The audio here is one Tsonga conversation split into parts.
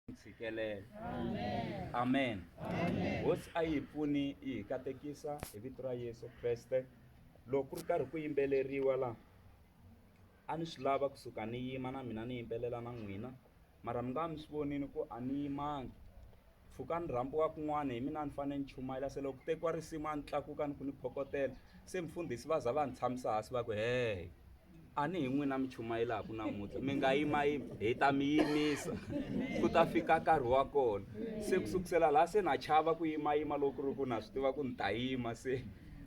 Ntshikelelo. Amen. Hosi a yi hi pfuni yi hi katekisa hi vito ra Yesu Kreste. Loko ku ri karhi ku yimbeleriwa la a ni swi lava kusuka ni yima na mina ni yimbelela na n'wina mara mi nga mi swi vonini ku a ni yimangi pfuka ni rhambiwa kun'wana hi mina ni fanele ni chumayela se loko ku tekiwa risimu a ni tlakuka ni ku ni phokotela se mfundhisi va za va ni tshamisa hansi va ku he a ni hi n'wina mi chumayelaka namuntlha mi nga yimayimi hi ta mi yimisa ku ta fika nkarhi wa kona se ku sukusela laha se na chava ku yimayima loko ku ri ku na swi tiva ku ni ta yima se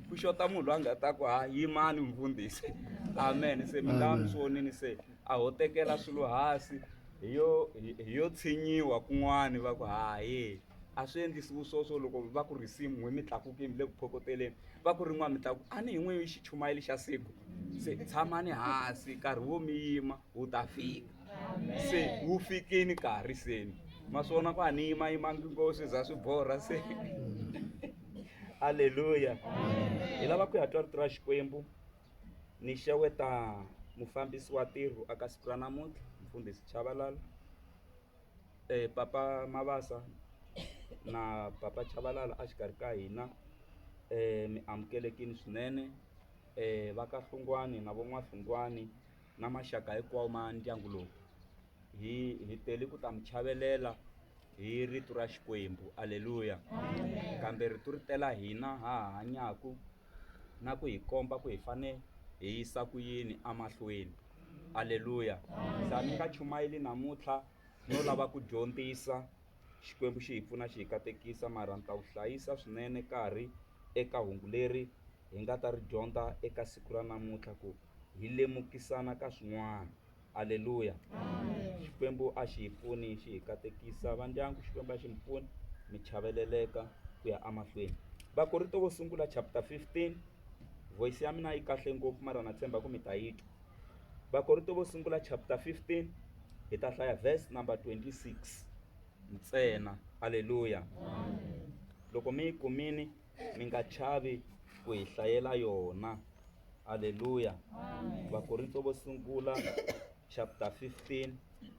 ku xota munhu loyi a nga ta ku ha yimani mfundhisi amen se mi nga mi swi vonini se a ho tekela swilo hansi hi yo hi yo tshinyiwa kun'wani va ku hayi a swi endlisiwi swoswo loko va ku risimu n'we mi tlakukini mi le ku phokoteleni va ku rin'wana mi tlaku a ni hi n'we xichumayeli xa siku se tshamani hansi nkarhi wo mi yima wu ta fika se wu fikini nkarhi seni ma swi vona ku a ni yima yimangi ngo swi za swi borha se aleluya hi lava ku ya twa rito ra xikwembu ni xeweta mufambisi wa ntirho aka siku ra namuntlha mfundhisi chavalala Papa Mabasa na papa Chabalala a xikarhi ka hina mi amukelekile swinene va ka Hlungwani na vo N'wahlungwani na maxaka hinkwawo ma ndyangu lowu hi hi tele ku ta mi chavelela hi rito ra Xikwembu aleluya kambe rito ri tela hina ha ha hanyaku na ku hi komba ku hi fane hi yisa ku yini emahlweni aleluya se a ni nga chumayeli namuntlha no lava ku dyondzisa xikwembu xi hi pfuna xi hi katekisa mara ni ta wu hlayisa swinene nkarhi eka hungu leri hi nga ta ri dyondza eka siku ra namuntlha ku hi lemukisana ka swin'wana aleluya xikwembu a xi hi pfuni xi hi katekisa va ndyangu xikwembu a xi mi pfuni mi chaveleleka ku ya emahlweni vakorinto vo sungula chapter 15 voice ya mina yi kahle ngopfu mara na tshemba ku mi ta yi twa vakorinto vo sungula chapter 15 hi ta hlaya verse number 26 ntsena aleluya loko mi yi kumini mi nga chavi ku hi hlayela yona aleluya vakorinto vo sungula chapter 15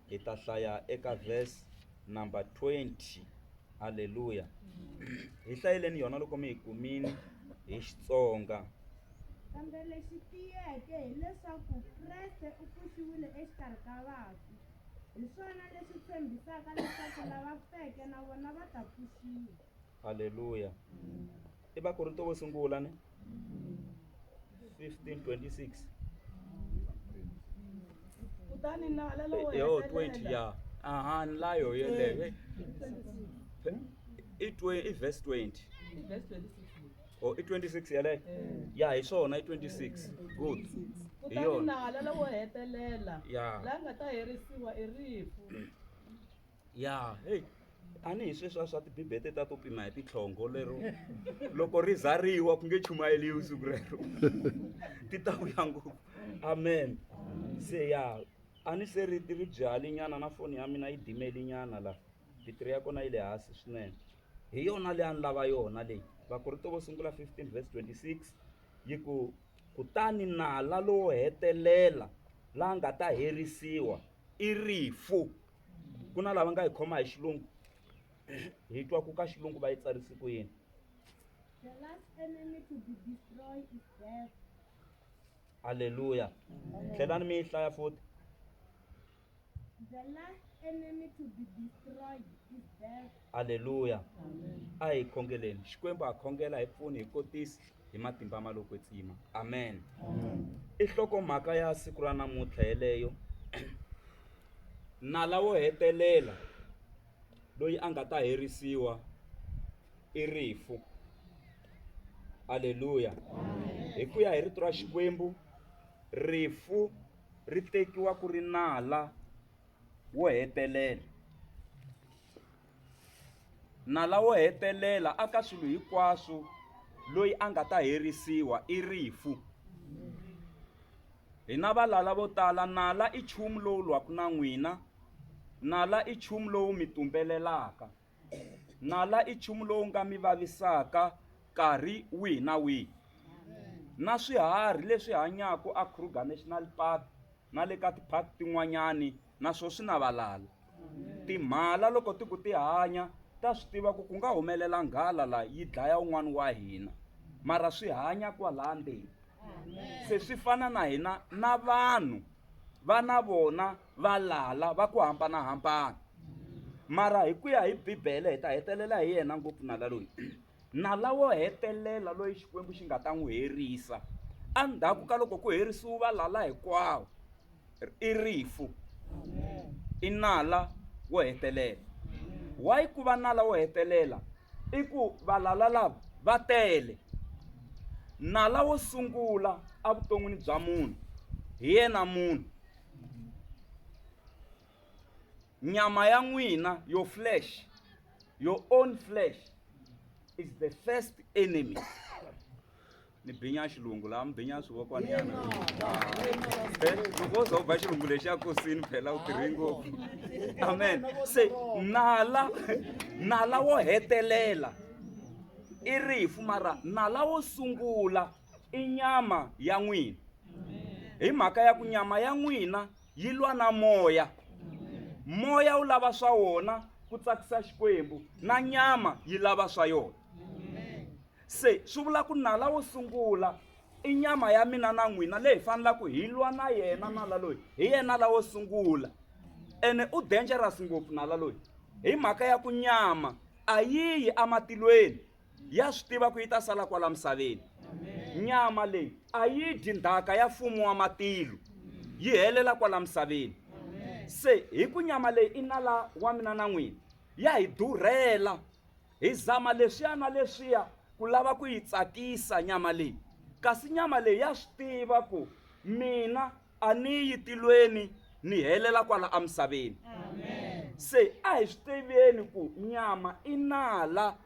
hi ta hlaya eka verse number 20 aleluya hi hlayeleni yona loko mi yi kumini hi xitsonga Kambe lexi tiyeke hileswaku Kreste u pfuxiwile exikarhi ka vafi. Hi swona leswi tshembisaka leswaku lava feke na vona va ta pfuxiwa. Aleluya. I Vakorinto vo sungula ne? 15:26. Kutani nala lowo Yo 20 ya. Aha, ni layo yeleyo. I 20 i verse 20. I verse 26. Oh, i 26 yeleyo? Ya hi swona i 26. Good. Hi Kutani yona. nala lowo hetelela Ya. la nga ta herisiwa i rifu. Ya, hey. A ni hi sweswiya swa tibibele ta to pima hi titlhongo lero loko ri za riwa ku nge chumayeliwi siku rero ti ta vuya ngopfu amen se ya a ni se ri ri byali nyana na foni ya mina yi dimeli nyana la betiri ya kona yi le hansi swinene hi yona leyi a ni lava yona leyi vakorinto vo sungula 15 verse 26 yi ku kutani nala lowo hetelela la nga ta herisiwa i rifu ku na lava nga hi khoma hi xilungu hi twa ku ka xilungu va yi tsarise ku yini The last enemy to be destroyed is death. aleluya tlhelani mi yi hlaya futhi The last enemy to be destroyed is death. Aleluya. A hi khongeleni. Xikwembu ha khongela hi pfuni hi kotisi hi matimba ma lo kwetsima. Amen. I nhlokomhaka ya siku ra namuntlha yeleyo. Nala wo hetelela loyi a nga ta herisiwa i rifu. Aleluya. Hi ku ya hi rito ra Xikwembu, rifu ri tekiwa ku ri nala wo hetelela. Nala wo hetelela aka swilo hinkwaswo loyi a nga ta herisiwa i rifu. Hi na valala vo tala, nala i nchumu lowu lwaka na n'wina, nala i nchumu lowu mi tumbelelaka. Nala i nchumu lowu nga mi vavisaka nkarhi wihi na wihi. Na swiharhi leswi hanyaka a Kruger National Park na le ka ti-park tin'wanyani na swo swi na valala. Timhala loko ti ku ti hanya ta swi tiva ku ku nga humelela nghala la yi dlaya un'wana wa hina mara swi hanya kwalaya ndzeni. Se swi fana na hina na vanhu va na vona valala va ku hambanahambana mara hi ku ya hi bibele hi ta hetelela hi yena ngopfu nala loyi nala wo hetelela loyi xikwembu xi nga ta n'wi herisa endzhaku ka loko ku herisiwa valala hinkwawo i rifu i nala wo hetelela why ku va nala wo hetelela i ku valala lava va tele nala wo sungula evuton'wini bya munhu hi yena munhu nyama ya n'wina your flesh your own flesh is the first enemy ni binya xilungu laha mi binya swivokwani yana eh, loko wo za u ba xilungu lexi ya kosini phela u tirhi ngopfu amen se nala nala wo hetelela i rifu mara nala wo sungula i nyama ya n'wina hi mhaka ya ku nyama ya n'wina yi lwa na moya moya wu lava swa wona ku tsakisa xikwembu na nyama yi lava swa yona se swi vula ku nala wo sungula i nyama ya mina na n'wina leyi hi fanelaka hi lwa na yena nala loyi hi yena la wo sungula ene u dangerous ngopfu nala loyi hi mhaka ya ku nyama a yi yi ematilweni ya swi tiva ku yi ta sala kwala misaveni nyama leyi a yi dyi ndzhaka ya mfumo wa matilo yi helela kwala misaveni se hi ku nyama leyi i nala wa mina na n'wina ya hi durhela hi zama leswiya na leswiya ku lava ku yi tsakisa nyama leyi kasi nyama leyi ya swi tiva ku mina a ni yi tilweni ni helela kwala emisaveni se a hi swi tiveni ku nyama i nala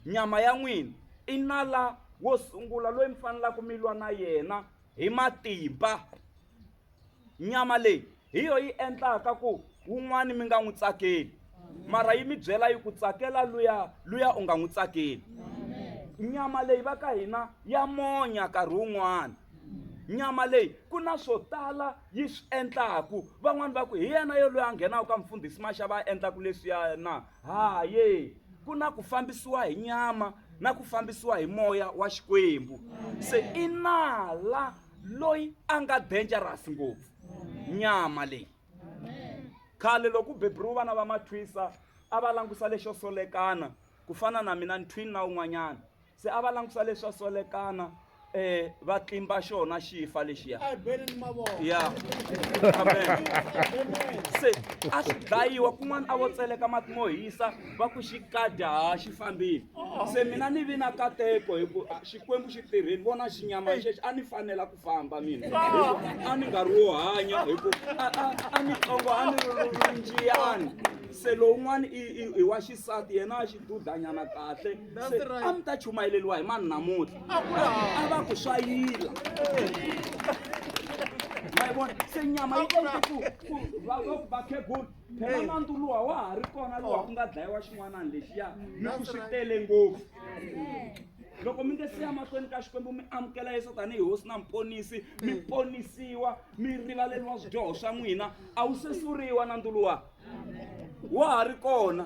nyama ya n'wina i nala wo sungula loyi mi fanelaka mi lwa na yena hi matimba nyama leyi hi yo yi endlaka ku wun'wani mi nga n'wi tsakeli mara yi mi byela yi ku tsakela luya luya u nga n'wi tsakeli nyama leyi va ka hina ya monya nkarhi wun'wana nyama leyi ku na swo tala yi swi endlaku van'wani va ku hi yena yo loyi a nghenaka ka mfundhisi maxava a endlaku leswiya na haye ku na ku fambisiwa hi nyama na ku fambisiwa hi moya wa xikwembu se i nala loyi a nga dangerous ngopfu nyama leyi khale loko ku beburiwe vana va mathwisa a va langusa lexo solekana ku fana na mina ni twin na un'wanyana se a va langusa leswo solekana eh va tlimba xona xifa lexiya ya amen se a swi dlayiwa kun'wana a vo tseleka mati mo hisa va ku xi kadya ha xi fambile se mina ni vi na kateko hi ku xikwembu xi tirhile vona xinyama xexi a ni fanela ku famba mina a ni nga ri wo hanya hi ku a ni tsongo a ni ri njiyani se lowun'wana i wa xisati yena a xi dudanyana kahle se a mi ta chumayeleriwa hi mani namuntlha a va ku swa yila ma yi vona se nyama yi endle ku ku vakhegula phela nandzu luwa wa ha ri kona luwa ku nga dlayiwa xin'wanani lexiya ni ku swi tele ngopfu loko mi nge siya mahlweni ka xikwembu mi amukela yesu tanihi hosi na muponisi mi ponisiwa mi rivaleriwa swidyoho swa n'wina a wu se suriwa nandzu luwa wa ha ri kona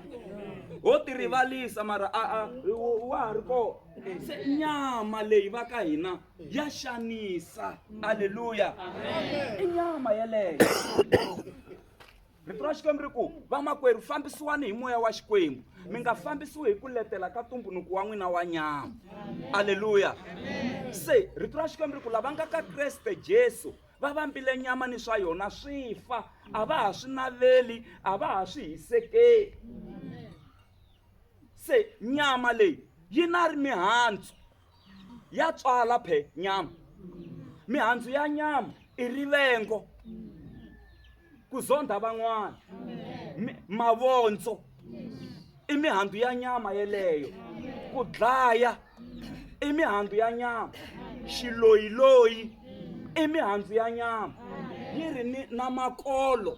ho ti rivalisa mara a a wa ha ri kona se nyama leyi va ka hina ya xanisa aleluya i nyama yeleyo rito ra xikwembu ri ku vamakwerhu fambisiwani hi moya wa xikwembu mi nga fambisiwi hi ku letela ka tumbuluko wa n'wina wa nyama aleluya se rito ra xikwembu ri ku lava nga ka kreste jesu va vambile nyama ni swa yona swi fa a va ha swi naveli a va ha swi hisekeli se nyama leyi yi na ri mihandzu ya tswala phe nyama mihandzu ya nyama i rivengo ku zondha van'wana mavondzo i mihandzu ya nyama yeleyo ku dlaya i mihandzu ya nyama xiloyiloyi i mihandzu ya nyama yi ri ni na makolo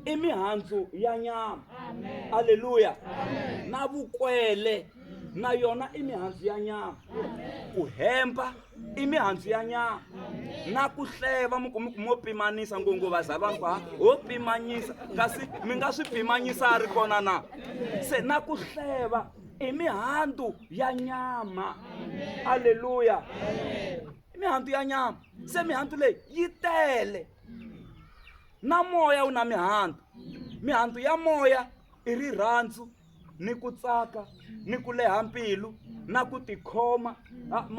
i mihandzu ya nyama aleluya na vukwele Na yona i mihandzu ya nyama. Ku hemba i mihandzu ya nyama. Na ku hleva mi ku mi ku mo pimanisa ngongo vazalwana ku ha ho pimanyisa kasi mi nga swi pimanyisa a ri kona na se na ku hleva i mihandzu ya nyama aleluya i mihandzu ya nyama se mihandzu leyi yi tele na moya wu na mihandzu mihandzu ya moya i rirhandzu ni ku tsaka ni ku leha mbilu na ku tikhoma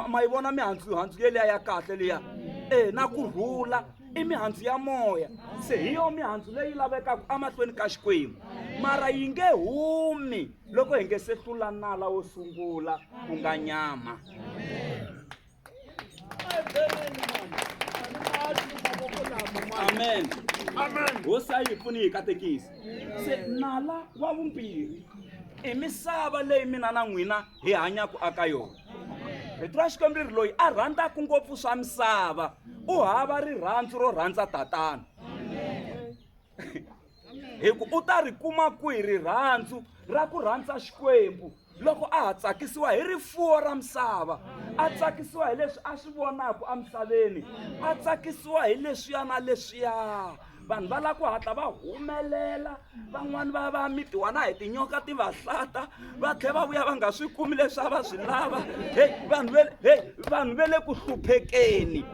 ma yi vona mihandzu handzu yeliya ya kahle liya e na ku rhula i mihandzu ya moya se hi yo mihandzu leyi lavekaka emahlweni ka xikwembu mara yi nge humi loko hi nge se hlula nala wo sungula ku nga nyama amen amen hosi a yi pfuni yi katekisa se nala wa vumbirhi i misava leyi mina na n'wina hi hanyaka aka yona rito ra xikwembu ri loyi a rhandzaka ngopfu swa misava u hava rirhandzu ro rhandza tatana hi ku u ta ri kuma kwihi rirhandzu ra ku rhandza xikwembu loko a ha tsakisiwa hi rifuwo ra misava a tsakisiwa hi leswi a swi vonaka emisaveni a tsakisiwa hi leswiya na leswiya vanhu va lava ku hatla va humelela van'wani va va mitiwa na hi tinyoka ti va hlata va tlhela va vuya va nga swi kumi leswi a va swi lava heyi vanhu ve heyi vanhu ve le ku hluphekeni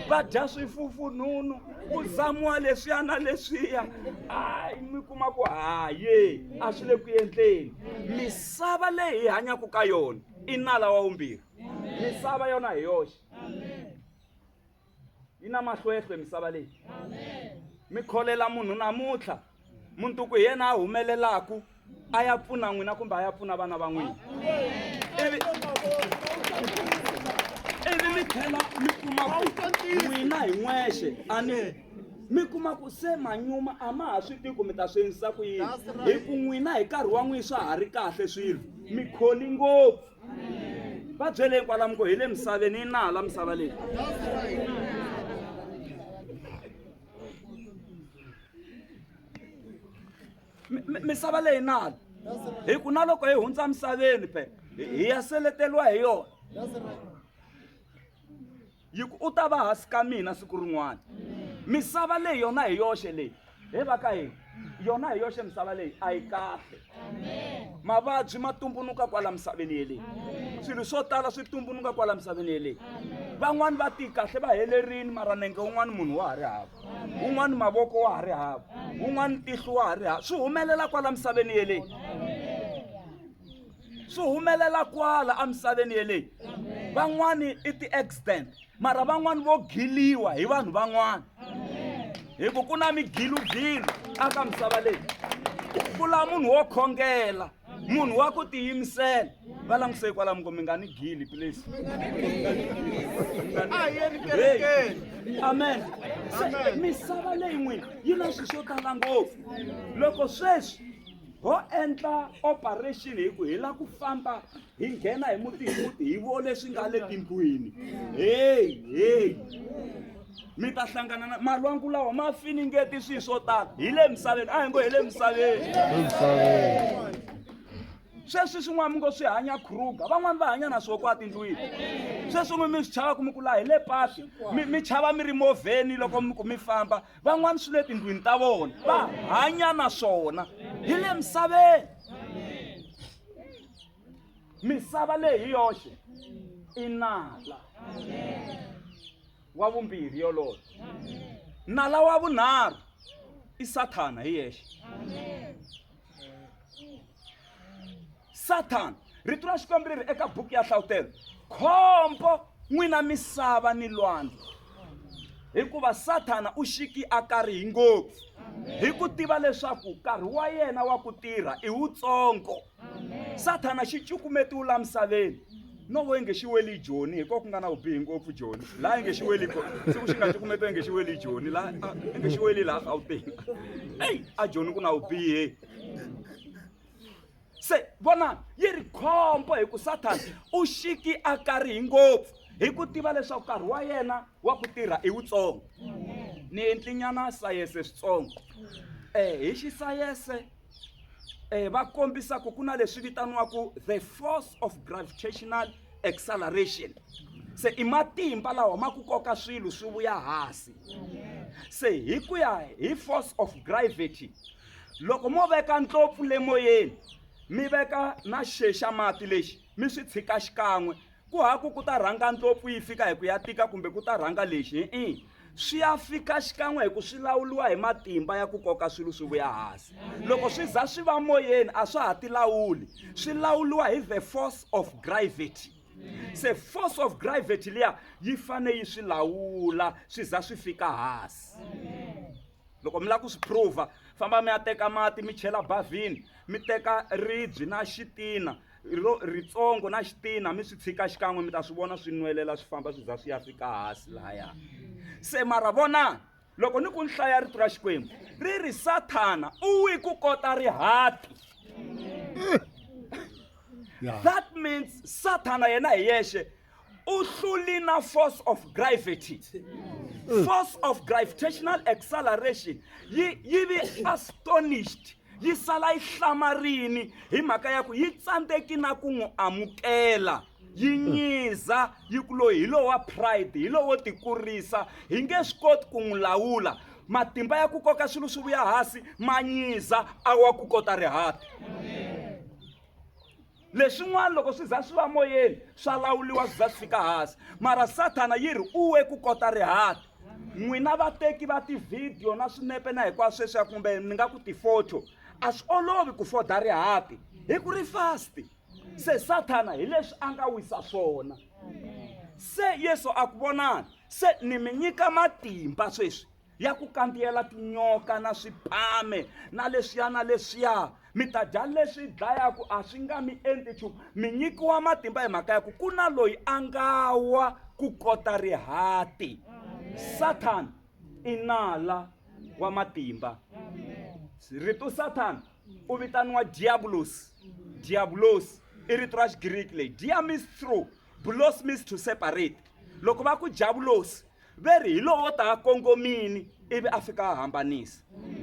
va dya swifufunhunu ku zamiwa leswiya na leswiya hayi mi kuma ku haye a swi le ku endleni misava leyi hi hanyaka ka yona i nala wa vumbirhi misava yona hi yoxe yi na mahlwehlwe misava leyi mi kholela munhu namuntlha muntuku hi yena a humelelaku a ya pfuna n'wina kumbe a ya pfuna vana va n'wina ivi ivi mi tlhela mi kuma ku n'wina hi n'wexe a ni mi kuma ku se manyuma a ma ha swi tivi ku mi ta swi endlisa ku yini hi ku n'wina hi nkarhi wa n'wina swa ha ri kahle swilo mi kholi ngopfu va byeleni kwalamu ku hi le misaveni yi nala misava leyi misava leyi nala hi ku na loko hi hundza misaveni phela hi ya seleteriwa hi yona yi ku u ta va hansi ka mina siku rin'wana misava leyi yona hi yoxe leyi he va ka hina yona hi yoxe misava leyi a yi kahle mavabyi ma tumbunuka kwala misaveni yeleyi swilo swo tala swi tumbunuka kwala misaveni yeleyi van'wani va ti kahle va helerini mara nenge wun'wana munhu wa ha ri hava wun'wana mavoko wa ha ri hava wun'wana tihlo wa ha ri hava swi humelela kwala misaveni yeleyi swi humelela kwala emisaveni yeleyi van'wani i ti-accident mara van'wani vo giliwa hi vanhu van'wana hi ku ku na migilugilu aka misava leyi ku la munhu wo khongela munhu wa ku tiyimisela va langusei kwalamu ku mi nga ni gili please amen se misava leyi n'wina yi na swilo swo tala ngopfu loko sweswi ho endla operation hi ku hi lava ku famba hi nghena hi muti hi muti hi vo leswi nga le tindlwini heyi heyi mi ta hlangana na malwangu lawa ma finingeti swilo swo tala hi le misaveni a hi ngo hi le misaveni sweswi swin'wana mi ngo swi hanya kruger van'wani va hanya na swo kwa tindlwini sweswi n'wi mi swi chavaku mi ku laha hi le pasi mi chava mi ri movheni loko mi ku mi famba van'wani swi le tindlwini ta vona va hanya na swona hi le misaveni misava leyi hi yoxe i nala wa vumbirhi yoloye nala wa vunharhu i sathana hi yexe sathana rito ra xikwembu ri ri eka buku ya hlavutelo khombo n'wina misava ni lwandle hikuva sathana u xiki a karhi ngopfu hi ku tiva leswaku nkarhi wa yena wa ku tirha i wutsongo sathana xi cukumetiwe la misaveni no vo inge xi weli joni hi ko ku nga na vubihi ngopfu joni laha inge xi weli ko siku xi nga cukumetiwa inge xi weli joni laha inge xi weli laha gauteng eyi a joni ku na vubihi se vonani yi ri khombo hi ku sathana u xiki a karhi ngopfu hi ku tiva leswaku nkarhi wa yena wa ku tirha i wutsongo ni endlinyana sayese switsongo um hi xisayese. Va kombisa ku ku na leswi vitaniwaku the force of gravitational acceleration. Se i matimba lawa ma ku koka swilo swi vuya hansi. Se hi ku ya hi force of gravity, loko mo veka ndlopfu le moyeni, mi veka na xexa mati lexi, mi swi tshika xikan'we, ku haku ku ta rhanga ndlopfu yi fika hi ku ya tika kumbe ku ta rhanga lexi i swi ya fika xikan'we hi ku swi lawuriwa hi matimba ya ku koka swilo swi vuya hansi. Loko swi za swi va moyeni a swa ha tilawuli, swi lawuriwa hi the force of gravity. Se force of gravity liya yi fane yi swi lawula swi za swi fika hansi. Loko mi lava ku swi prova, famba mi ya teka mati mi chela bavhini, mi teka ribye na xitina ro ritsongo na xitina mi swi tshika xikan'we, mi ta swi vona swi nwelela swi famba swi za swi ya fika hansi lahaya. Se mara vonani, loko ni ku ni hlaya rito ra Xikwembu ri ri Sathana u wi ku kota rihati. That means Sathana yena hi yexe u hluli na force of gravity. Force of gravitational acceleration yi yi vi astonished, yi sala yi hlamarini hi mhaka ya ku yi tsandzeki na ku n'wi amukela, yi nyiza yi ku loyi hi lowa pride, hi lowo tikurisa, hi nge swi koti ku n'wi lawula. Matimba ya ku koka swilo swi vuya hansi ma nyiza, a wa ku kota rihati. Leswin'wana loko swi za swi va moyeni swa lawuliwa swi za swi fika hansi, mara Sathana yi ri u we ku kota rihati. N'wina vateki va tivhidiyo na swinepe na hinkwaswo sweswiya, kumbe ni nga ku tifoto, a swi olovi ku foda rihati hi ku ri fast. Se Sathana hi leswi a nga wisa swona. Se Yesu a ku vonani, se ni mi nyika matimba sweswi ya ku kandziyela tinyoka na swipame na leswiya na leswiya, mi ta dya leswi dlayaka a swi nga mi endli nchumu. Mi nyikiwa matimba hi mhaka ya ku ku na loyi a nga wa ku kota rihati. Sathana i nala wa matimba. Rito Sathana u vitaniwa diabolos. Diabolos i rito ra Xigriki leyi dia means through, bulos means to separate. Loko va ku diabolos ve ri hi lowo ta a kongomini ivi a fika a hambanisa.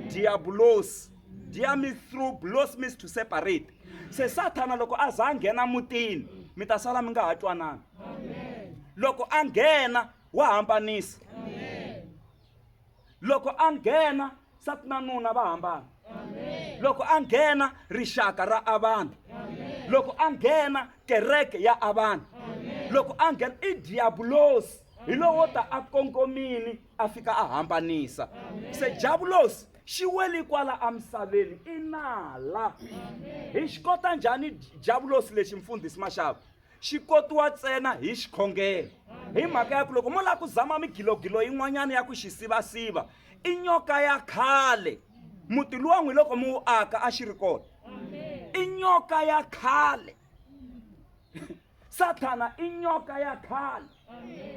Diabolos, dia means through, bulos means to separate. Se Sathana loko a za a nghena mutini, mi ta sala mi nga ha twanani. Loko a nghena wa hambanisa. Loko a nghena sati na nuna va hambana. Loko a nghena rixaka ra avana. Loko a nghena kereke ya avana. Loko a nghena i diabulosi, hi lowo ta a kongomini a fika a hambanisa. Se diabulosi xi weli kwala emisaveni i nala. Hi xi kota njhani diabulosi lexi, mfundhisi Mashava? Xi kotiwa ntsena hi xikhongelo, hi mhaka ya ku loko mo lava ku zama migilogilo yin'wanyana ya ku xi sivasiva, i nyoka ya khale. Muti luwa n'wi loko mi wu aka a xi ri kona, i nyoka ya khale. Sathana i nyoka ya khale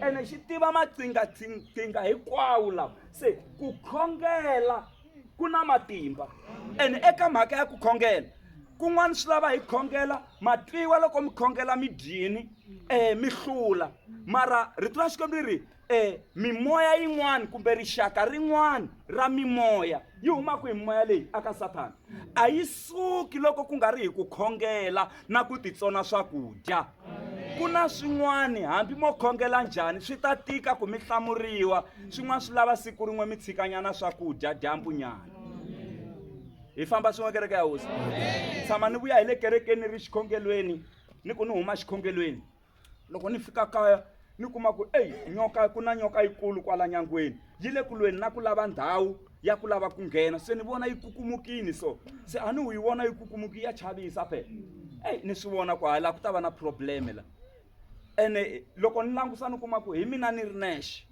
ene xi tiva maqhinga hinkwawo lawa. Se ku khongela ku na matimba, ene eka mhaka ya ku khongela kun'wana swi lava hi khongela matwiwa. Loko mi khongela mi dyini mi hlula, mara rito ra Xikwembu ri ri mimoya yin'wana kumbe rixaka rin'wana ra mimoya yi huma kwihi? Mimoya leyi aka Sathana a yi suki loko ku nga ri hi ku khongela na ku titsona swakudya. Ku na swin'wana hambi mo khongela njhani swi ta tika ku mi hlamuriwa, swin'wana swi lava siku rin'we mi tshikanyana swakudya dyambunyana. Hi famba swin'we kereke ya Hosi. Tshama ni vuya hi le kerekeni ri xikhongelweni, ni ku ni huma xikhongelweni, loko ni fika kaya ni kuma ku eyi nyoka, ku na nyoka yikulu kwala nyangweni, yi le kulweni na ku lava ndhawu ya ku lava ku nghena. Se ni vona yi kukumukini, so se a ni u yi vona yi kukumuki ya chavisa phela. Eyi ni swi vona ku hayi la ku ta va na problem la. Ene loko ni langusa ni kuma ku hi mina ni ri nexe.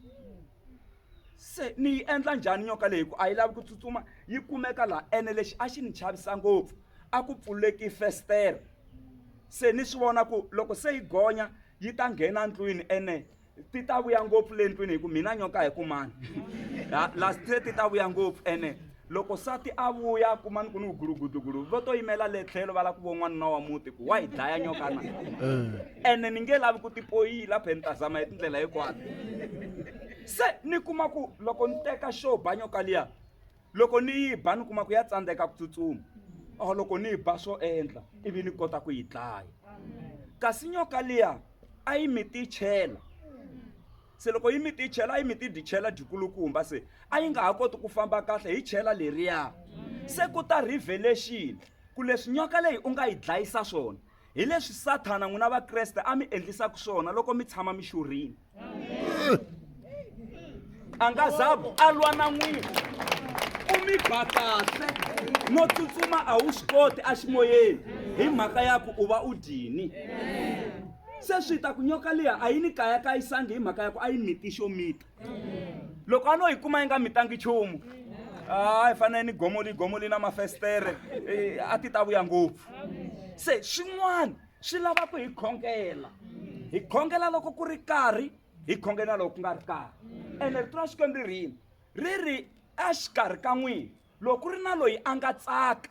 Se ni yi endla njhani nyoka leyi, ku a yi lavi ku tsutsuma, yi kumeka laha. Ene lexi a xi ni chavisa ngopfu, a ku pfuleki festere, se ni swi vona ku loko se yi gonya yi ta nghena ndlwini, ene ti ta vuya ngopfu le ndlwini, hi ku mina nyoka hi kumani last se ti ta vuya ngopfu. Ene loko sati a vuya kumani ku ni gulugudugulu vo to yimela le tlhelo va lava ku vo n'wanuna wa muti ku wa yi dlaya nyoka na, ene ni nge lavi ku tipoyila phe, ni ta zama hi tindlela hinkwato. Se ni kuma ku loko ni teka xo ba nyoka liya, loko ni yi ba ni kuma ku ya tsandzeka ku tsutsuma. A loko ni yi ba swo endla ivi ni kota ku yi dlaya. Kasi nyoka liya a yi mi tichela. Se loko yi mi tichela a yi mi ti dyi chela dyikulukumba se a yi nga ha koti ku famba kahle hi chela leriya. Se ku ta revelation ku leswi nyoka leyi u nga yi dlayisa swona hi leswi sathana n'wina vakreste a mi endlisaka swona loko mi tshama mi xurhile a nga za a lwa na n'wina u mi ba kahle no tsutsuma a wu swi koti eximoyeni hi mhaka ya ku u va u dyini se swi ta ku nyoka liya a yi ni kayakayisangi hi mhaka ya ku a yi miti xo mita loko a no yi kuma yi nga mitangi nchumu a yi fanele ni gomoli gomoli na mafestere eh, a ti ta vuya ngopfu se swin'wana swi lava ku hi khongela hi khongela loko ku ri karhi hi khongela loko ku nga ri karhi ene rito ra xikwembu ri rini ri ri exikarhi ka n'wina loko ku ri na loyi a nga tsaka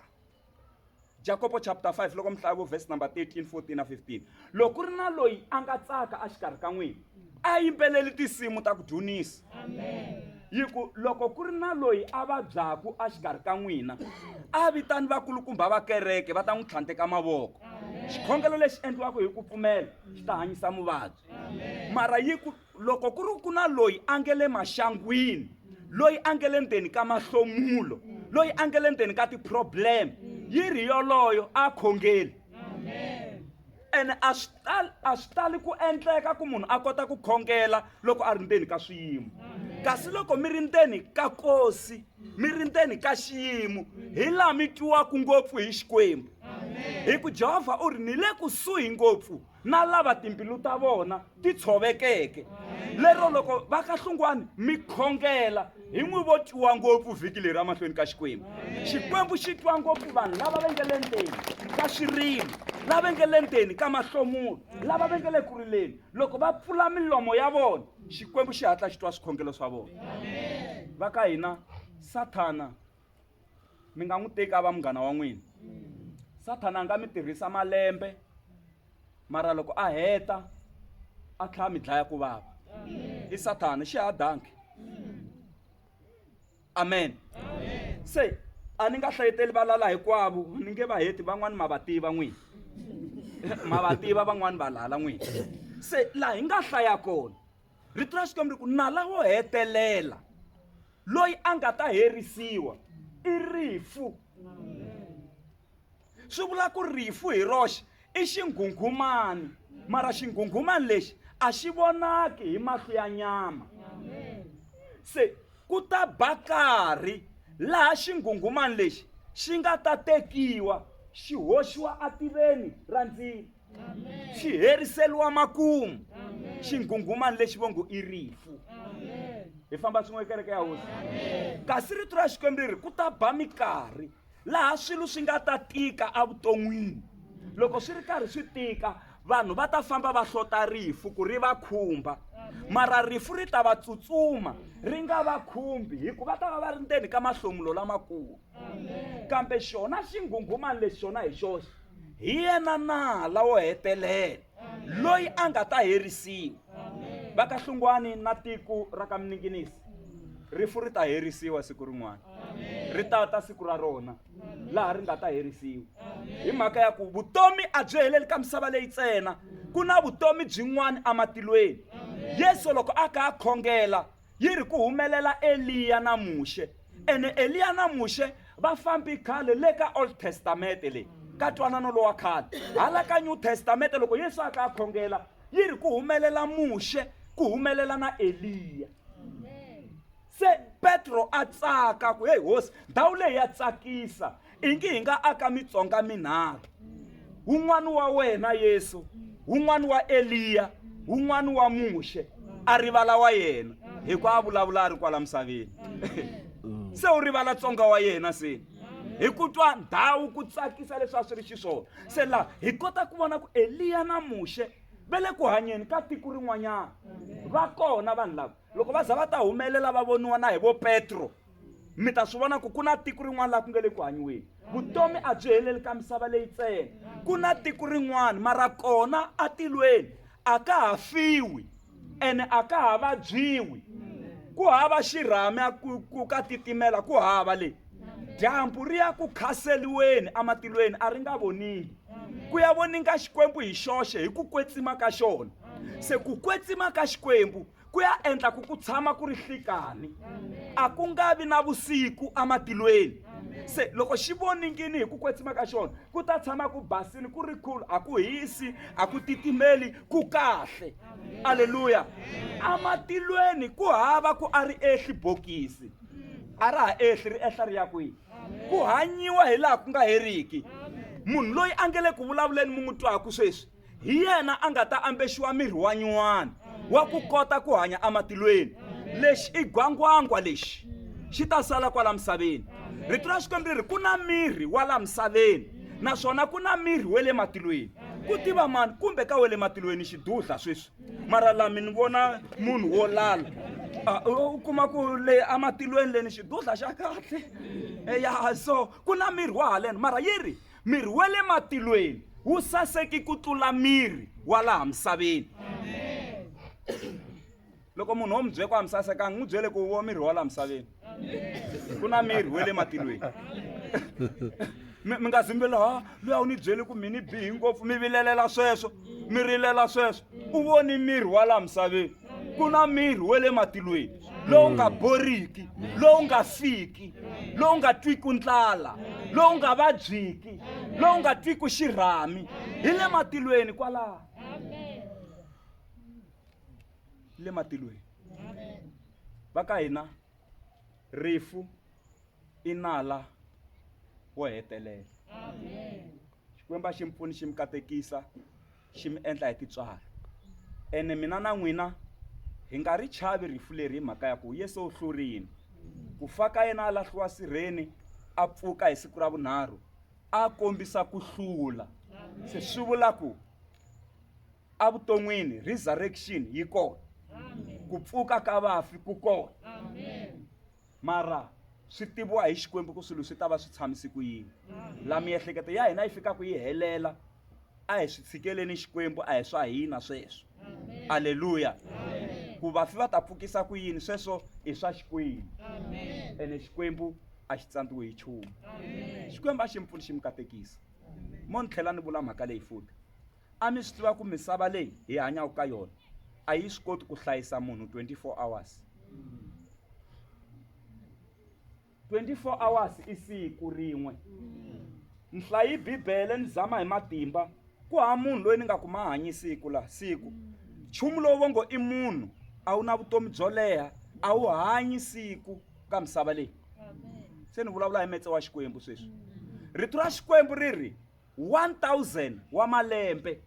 Jakobo chapter 5 loko mi hlaya vo verse number 13 14 na 15 loko ku ri na loyi a nga tsaka exikarhi ka n'wina a yimbeleli tinsimu ta ku dzunisa yi ku loko ku ri na loyi a vabyaku exikarhi ka n'wina a vitani vakulukumba va kereke va ta n'wi tlhanteka mavoko xikhongelo lexi endliwaka hi ku pfumela xi ta hanyisa muvabyi mara yi ku loko ku ri ku na loyi a nge le maxangwini loyi a nge le ndzeni ka mahlomulo loyi a nge le ndzeni ka ti-problem yi ri yoloyo a khongeli ene a swi tali a swi tali ku endleka ku munhu a kota ku khongela loko a ri ndzeni ka swiyimo kasi loko mi ri ndzeni ka kosi mi ri ndzeni ka xiyimo hi laha mi twiwaka ngopfu hi xikwembu hi ku jehovha u ri ni le kusuhi ngopfu na lava timbilu ta vona ti tshovekeke lero loko va ka hlungwani mi khongela hi n'wi vo twiwa ngopfu vhiki leri emahlweni ka xikwembu xikwembu xi twa ngopfu vanhu lava va nge le ndzeni ka swirilo lava nge le ndzeni ka mahlomulo lava va nge le ku rileni loko va pfula milomo ya vona xikwembu xi hatla xi twa swikhongelo swa vona va ka hina sathana mi nga n'wi teki a va munghana wa n'wina sathana a nga mi tirhisa malembe mara loko a heta a tlhela mi dlaya ku vava i sathana xi ha danki amen se a ni nga hlayeteli valala hinkwavo ni nge va heti van'wani ma va tiva n'wina ma va tiva van'wani valala n'wina se laha hi nga hlaya kona rito ra xikwembu ri ku nala wo hetelela loyi a nga ta herisiwa i rifu swi vula ku rifu hi roxe i xinghunghumani mara xinghunghumani lexi a xi vonaki hi mahlo ya nyama se ku ta ba karhi laha xinghunghumani lexi xi nga ta tekiwa xi hoxiwa ativeni ra ndzilo xi heriseriwa makumu xinghunghumani lexi vo ngo i rifu hi famba swin'we kereke ya hosi kasi rito ra xikwembu ri ri ku ta ba minkarhi laha swilo swi nga ta tika evuton'wini loko swi ri karhi swi tika vanhu va ta famba va hlota rifu ku ri va khumba mara rifu ri ta va tsutsuma ri nga va khumbi hikuva ta va va ri ndzeni ka mahlomulo lamakulu kambe xona xinghunghumani lexi xona hi xoxe hi yena nala wo hetelela loyi a nga ta herisiwa va ka hlungwani na tiko ra ka mininginisi rifu ri ta herisiwa siku rin'wana ri ta ta siku ra rona laha ri nga ta herisiwa hi mhaka ya ku vutomi a byi heleli ka misava leyi ntsena ku na vutomi byin'wana ematilweni yesu loko a ka a khongela yi ri ku humelela eliya na muxe ene eliya na muxe va fambi khale le ka old testament leyi ka twanano lowa khale hala ka new testament loko yesu a ka a khongela yi ri ku humelela muxe ku humelela na eliya se petro a tsaka ku heyi hosi ndhawu leyi ya tsakisa ingi hi nga aka mitsonga minharhu wun'wana wa wena yesu wun'wana wa eliya wun'wana wa muxe a rivala wa yena hi ku a vulavula a ri kwala misaveni se u rivala tsonga wa yena se hi ku twa ndhawu ku tsakisa leswi a swi ri xiswona se laha hi kota ku vona ku eliya na muxe va le ku hanyeni ka tiko rin'wanyana va kona vanhu lava loko va za va ta humelela va voniwa na hi vo petro mi ta swi vona ku ku na tiko rin'wana laha ku nga le ku hanyiweni vutomi a byi heleli ka misava leyi ntsena ku na tiko rin'wana mara kona atilweni a ka ha fiwi ene a ka ha vabyiwi ku hava xirhami ku ka titimela ku hava leyi Dyambu ri ya ku khaseliweni ematilweni a ri nga voningi. Ku ya voninga Xikwembu hi xoxe hi ku kwetsima ka xona. Se ku kwetsima ka Xikwembu ku ya endla ku ku tshama ku ri hlikani. A ku nga vi na vusiku ematilweni. Se loko xi voningini hi ku kwetsima ka xona ku ta tshama ku basini ku ri cool a ku hisi a ku titimeli ku kahle. Aleluya. Amatilweni ku hava ku a ri ehli bokisi. A ra ha ehli ri ehla ri ya kwihi? Ku hanyiwa hi laha ku nga heriki. Munhu loyi a nge le ku vulavuleni mi n'wi twaku sweswi hi yena a nga ta ambexiwa miri wa nyuwana wa ku kota ku hanya ematilweni. Lexi i gwangwangwa lexi xi ta sala kwala misaveni. Rito ra Xikwembu ri ri ku na miri wa la misaveni naswona ku na miri wa le matilweni. Ku tiva mani kumbe ka wa le matilweni xidudla sweswi mara la mi ni vona munhu wo lala u kuma ku le amatilweni leni xidudla xa kahle ya so ku na miri wa haleno mara yi ri miri wa le matilweni wu saseki ku tlula miri wa laha misaveni. Loko munhu wo mi byela ku a mi sasekanga n'wi byele ku wo miri wa laha misaveni ku na miri wa le matilweni. Mi nga zi mi ha luya u ni byele ku mi ni bihi ngopfu mi vilelela sweswo mi rilela sweswo u voni miri wa laha misaveni ku na miri wa le matilweni lowu nga boriki lowu nga fiki lowu nga twiku ndlala lowu nga vabyiki lowu nga twiku xirhami hi le matilweni kwalaho le matilweni va ka hina rifu i nala wo hetelela Xikwembu a xi mi pfuni xi mi katekisa xi mi endla hi tintswalo ene mina na n'wina hi nga ri chavi rifu leri hi mhaka ya ku Yesu u hlurile ku fa ka yena a lahliwa sirheni a pfuka hi siku ra vunharhu a kombisa ku hlula se swi vula ku evuton'wini resurrection yi kona ku pfuka ka vafi ku kona mara swi tiviwa hi Xikwembu ku swilo swi ta va swi tshamise ku yini la miehleketo ya hina yi fikaka yi helela a hi swi tshikeleni Xikwembu a hi swa hina sweswo aleluya ku vafi va ta pfukisa ku yini sweswo i swa Xikwembu ene Xikwembu a xi tsandziwi hi nchumu Xikwembu a xi mi pfuni xi mi katekisa mo ni tlhela ni vula mhaka leyi futhi A mi swi tiva ku misava leyi hi hanyaka ka yona a yi swi koti ku hlayisa munhu 24 hours. 24 hours i siku rin'we. Ni hlayi Bibele ni zama hi matimba ku hava munhu loyi ni nga ku ma hanyi siku la siku. Nchumu lowu va ngo i munhu a wu na vutomi byo leha a wu hanyi siku ka misava leyi. Se ni vulavula hi metse wa Xikwembu sweswi. Rito ra Xikwembu ri ri 1000 wa malembe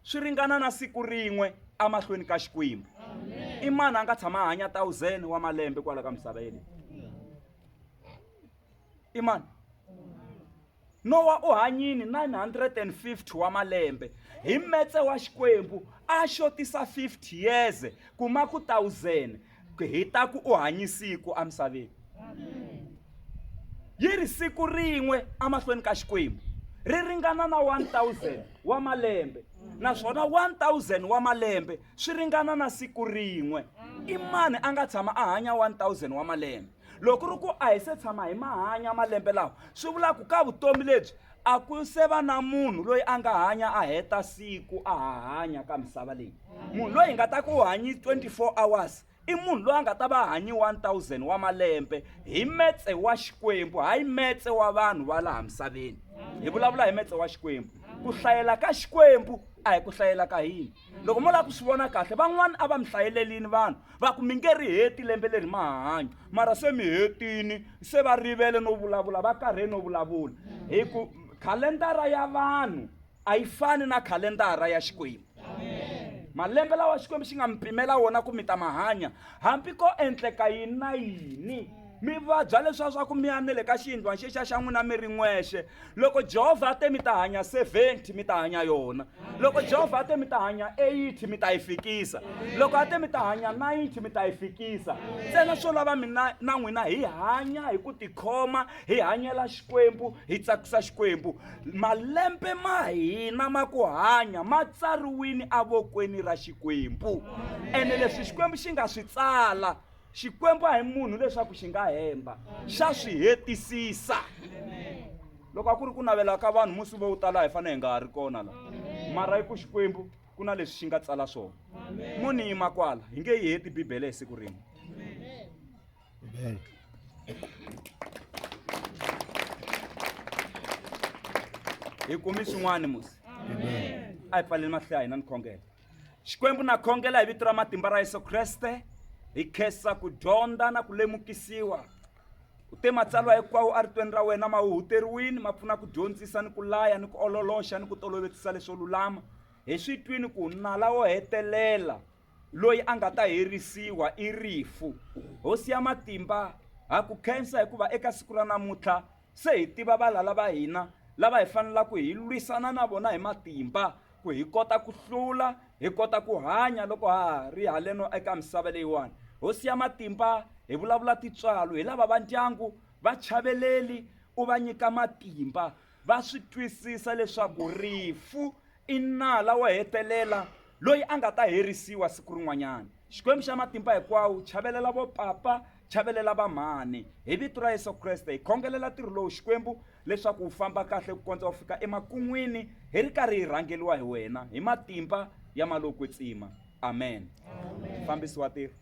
swi ringana na siku rin'we emahlweni ka Xikwembu. I mani a nga tshama a hanya 1000 wa malembe kwala ka misava yeleyo? I mani? Nowa u hanyini 950 wa malembe hi metse wa Xikwembu a xotisa 50 years kuma ku 1000 hi ta ku u hanyi siku emisaveni. Yi ri siku rin'we emahlweni ka Xikwembu ri ringana na 1000 wa malembe naswona 1000 wa malembe swi ringana na siku rin'we. I mani a nga tshama a hanya 1000 wa malembe? Loko ku ri ku a hi se tshama hi ma hanya malembe lawa swi vula ku ka vutomi lebyi a ku se va na munhu loyi a nga hanya a heta siku a ha hanya ka misava leyi. Munhu loyi hi nga ta ku u hanyi 24 hours i munhu loyi a nga ta va hanyi 1000 wa malembe hi metse wa Xikwembu hayi metse wa vanhu va laha misaveni. Hi vulavula hi metse wa Xikwembu. Ku hlayela ka Xikwembu a hi ku hlayela ka hina. Loko mo lava ku swi vona kahle van'wana a va mi hlayelelini vanhu va ku mi nge ri heti lembe leri ma ha hanya mara se mi hetini se va rivele no vulavula va karhele no vulavula hi ku khalendara ya vanhu a yi fani na khalendara ya Xikwembu. Malembe lawa Xikwembu xi nga mi pimela wona ku mi ta ma hanya hambi ko endleka yini na yini mi vabya leswiya swa ku mi ya ne le ka xiyindlwana xexiya xa n'wina mi ri n'wexe loko Jehovha a te mi ta hanya 70 mi ta hanya yona loko Jehovha a te mi ta hanya 80 mi ta yi fikisa loko a te mi ta hanya 90 mi ta yi fikisa ntsena swo lava mina na n'wina hi hanya hi ku tikhoma hi hanyela Xikwembu hi tsakisa Xikwembu malembe ma hina ma ku hanya ma tsariwini evokweni ra Xikwembu ene leswi Xikwembu xi nga swi tsala. Xikwembu a hi munhu leswaku xi nga hemba, xa swi hetisisa. Loko a ku ri ku navela ka vanhu musi vo tala hi fanele hi nga ha ri kona la. Mara i ku Xikwembu ku na leswi xi nga tsala swona. Mo ni yima kwala, hi nge yi heti Bibele hi siku rin'we. Amen. Hi kumi swin'wana musi. A hi pfaleni mahlo ya hina ni khongela. Xikwembu na khongela hi vito ra matimba ra Yesu Kreste, hi khensa ku dyondza na ku lemukisiwa. U te matsalwa hinkwawo eritweni ra wena ma huhuteriwile, ma pfuna ku dyondzisa ni ku laya ni ku ololoxa ni ku tolovetisa leswo lulama. Hi swi twini ku nala wo hetelela loyi a nga ta herisiwa i rifu. Hosi ya matimba, ha ku khensa hikuva eka siku ra namuntlha se hi tiva valala va hina lava hi fanelaka hi lwisana na vona hi matimba ku hi kota ku hlula, hi kota ku hanya loko ha ha ri haleno eka misava leyiwani. Hosi ya matimba, hi vulavula tintswalo hi lava va ndyangu, va chaveleli, u va nyika matimba, va swi twisisa leswaku rifu i nala wo hetelela loyi a nga ta herisiwa siku rin'wanyana. Xikwembu xa matimba hinkwawo, chavelela vo papa, chavelela va mhani. Hi vito ra Yesu Kreste hi khongelela ntirho lowu Xikwembu leswaku wu famba kahle ku kondza wu fika emakun'wini hi ri karhi hi rhangeriwa hi wena hi matimba ya malokwetsima. Amen. Mufambisi wa ntirho.